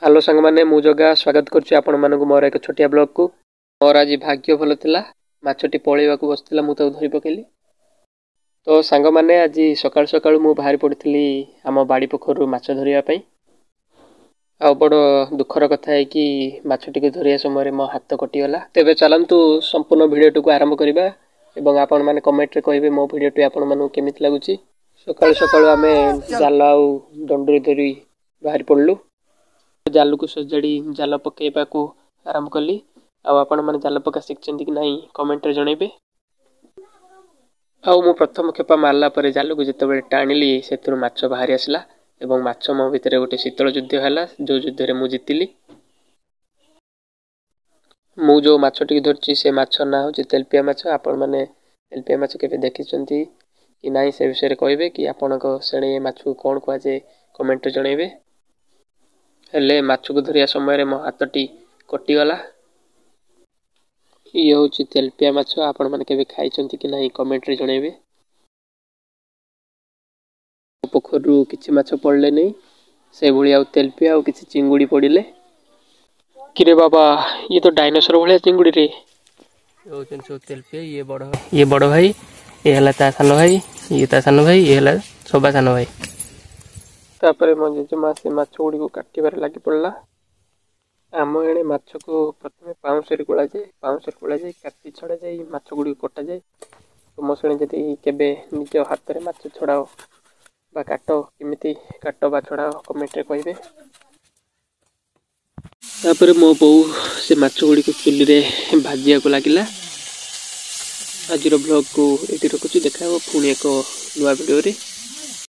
Hello ସାଙ୍ଗମାନେ, ମୁଁ ଜଗା ସ୍ୱାଗତ କରୁଛି ଆପଣମାନଙ୍କୁ ମୋର ଏକ ଛୋଟିଆ ବ୍ଲଗ୍କୁ। ମୋର ଆଜି ଭାଗ୍ୟ ଭଲ ଥିଲା, ମାଛଟି ପଳେଇବାକୁ ବସିଥିଲା, ମୁଁ ତାକୁ ଧରି ପକେଇଲି। ତ ସାଙ୍ଗମାନେ, ଆଜି ସକାଳୁ ସକାଳୁ ମୁଁ ବାହାରି ପଡ଼ିଥିଲି ଆମ ବାଡ଼ି ପୋଖରୀରୁ ମାଛ ଧରିବା ପାଇଁ। ଆଉ ବଡ଼ ଦୁଃଖର କଥା ହେଇକି ମାଛଟିକୁ ଧରିବା ସମୟରେ ମୋ ହାତ କଟିଗଲା। ତେବେ ଚାଲନ୍ତୁ ସମ୍ପୂର୍ଣ୍ଣ ଭିଡ଼ିଓଟିକୁ ଆରମ୍ଭ କରିବା ଏବଂ ଆପଣମାନେ କମେଣ୍ଟରେ କହିବେ ମୋ ଭିଡ଼ିଓଟି ଆପଣମାନଙ୍କୁ କେମିତି ଲାଗୁଛି। ସକାଳୁ ସକାଳୁ ଆମେ ଜାଲ ଆଉ ଦଣ୍ଡୁରି ଧରି ବାହାରି ପଡ଼ିଲୁ। ଜାଲକୁ ସଜାଡ଼ି ଜାଲ ପକାଇବାକୁ ଆରମ୍ଭ କଲି। ଆଉ ଆପଣମାନେ ଜାଲ ପକା ଶିଖିଛନ୍ତି କି ନାହିଁ କମେଣ୍ଟରେ ଜଣାଇବେ। ଆଉ ମୁଁ ପ୍ରଥମ ଖେପା ମାରିଲା ପରେ ଜାଲକୁ ଯେତେବେଳେ ଟାଣିଲି, ସେଥିରୁ ମାଛ ବାହାରି ଆସିଲା ଏବଂ ମାଛ ମୋ ଭିତରେ ଗୋଟେ ଶୀତଳ ଯୁଦ୍ଧ ହେଲା, ଯେଉଁ ଯୁଦ୍ଧରେ ମୁଁ ଜିତିଲି। ମୁଁ ଯେଉଁ ମାଛଟିକୁ ଧରିଛି ସେ ମାଛ ନାଁ ହେଉଛି ତେଲପିଆ ମାଛ। ଆପଣମାନେ ତେଲପିଆ ମାଛ କେବେ ଦେଖିଛନ୍ତି କି ନାହିଁ ସେ ବିଷୟରେ କହିବେ, କି ଆପଣଙ୍କ ଶ୍ରେଣୀ ଏ ମାଛକୁ କ'ଣ କୁହାଯାଏ କମେଣ୍ଟରେ ଜଣାଇବେ। ହେଲେ ମାଛକୁ ଧରିବା ସମୟରେ ମୋ ହାତଟି କଟିଗଲା। ଇଏ ହେଉଛି ତେଲପିଆ ମାଛ। ଆପଣମାନେ କେବେ ଖାଇଛନ୍ତି କି ନାହିଁ କମେଣ୍ଟରେ ଜଣାଇବେ। ପୋଖରୀରୁ କିଛି ମାଛ ପଡ଼ିଲେନି ସେଭଳି, ଆଉ ତେଲପିଆ ଆଉ କିଛି ଚିଙ୍ଗୁଡ଼ି ପଡ଼ିଲେ। କିରେ ବାବା, ଇଏ ତ ଡାଇନୋସର ଭଳିଆ ଚିଙ୍ଗୁଡ଼ିରେ ହେଉଛନ୍ତି ସବୁ ତେଲପିଆ। ଇଏ ବଡ଼, ଇଏ ବଡ଼ ଭାଇ, ଇଏ ହେଲା ତା ସାନ ଭାଇ, ଇଏ ତା ସାନ ଭାଇ, ଇଏ ହେଲା ସବା ସାନ ଭାଇ। ତାପରେ ମୋ ଜେଜେମା ସେ ମାଛ ଗୁଡ଼ିକୁ କାଟିବାରେ ଲାଗି ପଡ଼ିଲା। ଆମ ଏଣେ ମାଛକୁ ପ୍ରଥମେ ପାଉଁଶରେ ଗୋଳାଯାଏ, ପାଉଁଶରେ ଗୋଳାଯାଇ କାତି ଛଡ଼ାଯାଇ ମାଛ ଗୁଡ଼ିକୁ କଟାଯାଏ। ତୁମ ଶୁଣି ଯଦି କେବେ ନିଜ ହାତରେ ମାଛ ଛଡ଼ାଅ ବା କାଟ, କେମିତି କାଟ ବା ଛଡ଼ାଅ କମେଣ୍ଟରେ କହିବେ। ତାପରେ ମୋ ବୋଉ ସେ ମାଛ ଗୁଡ଼ିକୁ ଚୁଲିରେ ଭାଜିବାକୁ ଲାଗିଲା। ଆଜିର ବ୍ଲଗ୍କୁ ଏଇଠି ରଖୁଛି, ଦେଖା ହେବ ପୁଣି ଏକ ନୂଆ ଭିଡ଼ିଓରେ।